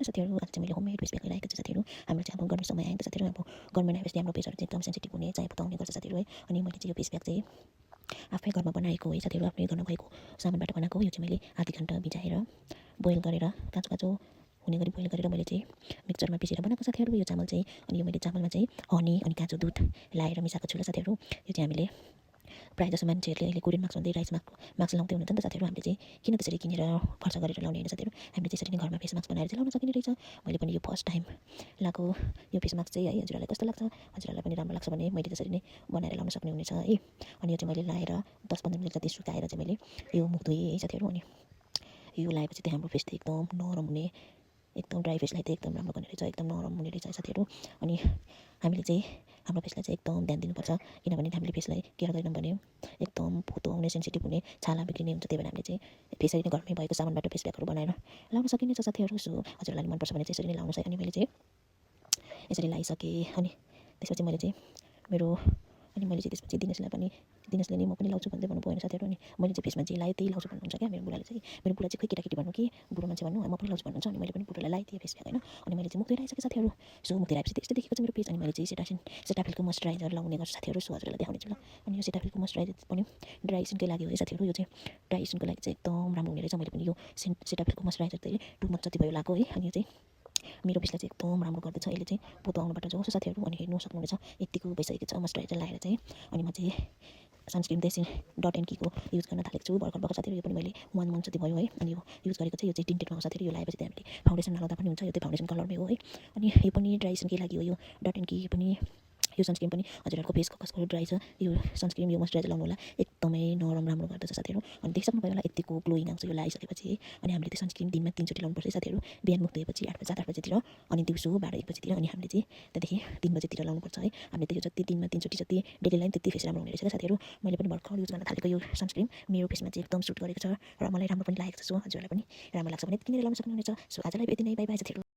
नमस्कार साथीहरू, आज चाहिँ मैले होममेड फेस प्याक लिइरहेको छु साथीहरू। हाम्रो चाहिँ अब गर्मी समय आएको छ साथीहरू। अब गर्मीमा आएपछि हाम्रो फेसहरू चाहिँ एकदम सेन्सिटिभ हुने चाहिँ पताउने गर्छ साथीहरू है। अनि मैले चाहिँ यो फेस प्याक चाहिँ आफै घरमा बनाएको है साथीहरू, आफ्नै घरमा भएको सामानबाट बनाएको हो। यो चाहिँ मैले आधी घन्टा भिजाएर बोइल गरेर काँचो काँचो हुने गरी बोइल गरेर मैले चाहिँ मिक्सरमा पिसेर बनाएको साथीहरू यो चामल चाहिँ। अनि यो मैले चामलमा चाहिँ हनी अनि काँचो दुध लाएर मिसाएको छु ल साथीहरू। यो चाहिँ हामीले प्रायः जसो मान्छेहरूले अहिले कोरियन मास्क भन्दै राइस मास्क लाउँदै हुनुहुन्छ नि त साथीहरू। हामीले चाहिँ किन त्यसरी किनेर खर्च गरेर लाउने होइन साथीहरू, हामीले त्यसरी नै घरमा फेस मास्क बनाएर चाहिँ लाउन सकिने रहेछ। मैले पनि यो फर्स्ट टाइम लगाएको यो फेस मास्क चाहिँ है, हजुरहरूलाई कस्तो लाग्छ, हजुरहरूलाई पनि राम्रो लाग्छ भने मैले त्यसरी नै बनाएर लाउन सक्ने हुनेछ है। अनि यो चाहिँ मैले लाएर 10-15 मिनट जति सुकाएर चाहिँ मैले यो मुख धोएँ है साथीहरू। अनि यो लगाएपछि चाहिँ हाम्रो फेस चाहिँ एकदम नरम हुने, एकदम ड्राई फेसलाई चाहिँ एकदम राम्रो गर्ने रहेछ, एकदम नरम हुने रहेछ साथीहरू। अनि हामीले चाहिँ हाम्रो फेसलाई चाहिँ एकदम ध्यान दिनुपर्छ, किनभने हामीले फेसलाई केयर गरेनौँ भने एकदम पोतो आउने, सेन्सिटिभ हुने, छाला बिग्रिने हुन्छ। त्यही भएर हामीले चाहिँ त्यसरी नै घरमै भएको सामानबाट फेस प्याकहरू बनाएर लाउन सकिने छ साथीहरू। सो हजुरलाई मनपर्छ भने चाहिँ यसरी नै लाउनुहोस् है। अनि मैले चाहिँ यसरी लगाइसकेँ। अनि त्यसपछि मैले चाहिँ त्यसपछि दिनेशले नि म पनि लाउँछु भन्दै भन्नुभयो होइन साथीहरू। अनि मैले चाहिँ फेसमा जे लगाएँ त्यही लाउँछु भन्नुहुन्छ क्या मेरो बुढाले चाहिँ। मेरो बुढा चाहिँ खोइ केटाकेटी भन्नु कि बुढो मान्छे भन्नु, म पनि लाउँछु भन्नुहुन्छ। अनि मैले पनि बुढोलाई लगाइदिएँ फेस प्याक होइन। अनि मैले चाहिँ मुख धोइरहेको साथीहरू। सो मुख धोइरहेपछि त्यस्तो देखेको छ मेरो फेस। अनि मैले चाहिँ सेटाफिलको मोइस्चराइजर लाउने गर्छु साथीहरू। सो हजुरलाई देखाउने छु ल। अनि यो सेटाफिलको मोइस्चराइजर पनि ड्राई स्किनकै लागि हो है साथीहरू। यो चाहिँ ड्राई स्किनको लागि चाहिँ एकदम राम्रो हुने रहेछ। मैले पनि यो सेटाफिलको मोइस्चराइजर चाहिँ 2 मन्थ जति भयो लगाएको है। अनि यो चाहिँ मेरो फेसलाई चाहिँ एकदम राम्रो गर्दैछ, यसले चाहिँ पोतो आउनुबाट जोड्छ साथीहरू। अनि हेर्नु सक्नुहुनेछ यतिको भइसकेको छ मोइस्चराइजर लगाएर चाहिँ। अनि म चाहिँ सनस्क्रिन देशी .NK को युज गर्न थालेको छु भर्खर साथीहरू। यो पनि मैले 1 मन्थ जति भयो है। अनि यो युज गरेको चाहिँ यो चाहिँ टिन्टेडमा हो साथीहरू। यो लगाएपछि चाहिँ हामीले फाउन्डेसन नलाउँदा पनि हुन्छ, यो चाहिँ फाउन्डेसन कलरमै हो है। अनि यो पनि ड्राई स्किनकै लागि हो। यो .NK पनि यो सनस्क्रिन पनि हजुरहरूको फेसको कसको ड्राई छ यो सनस्क्रिन यो मोइस्चराइजर लाउनु होला, एकदमै नरम राम्रो गर्दछ साथीहरू। अनि देखिसक्नु भयो होला यतिको ग्लोइङ आउँछ यो लगाइसकेपछि है। अनि हामीले त्यो सनस्क्रिन दिनमा 3 चोटि लाउनुपर्छ साथीहरू। बिहान मुख धोएपछि 7-8 बजीतिर, अनि दिउँसो 12-1 बजीतिर। अनि हामीले चाहिँ त्यहाँदेखि 3 बजीतिर लाउनुपर्छ है। हामीले त यो जति दिनमा 3 चोटि जति डेली लाइन त्यति फेस राम्रो हुने रहेछ साथीहरू। मैले पनि भर्खर युज गर्न थालेको यो सनस्क्रिन मेरो फेसमा चाहिँ एकदम सुट गरेको छ र मलाई राम्रो पनि लागेको छ। सो हजुरहरूलाई पनि राम्रो लाग्छ भने किनेर लाउन सक्नुहुनेछ। सो आजलाई यति नै, बाई बाई साथीहरू।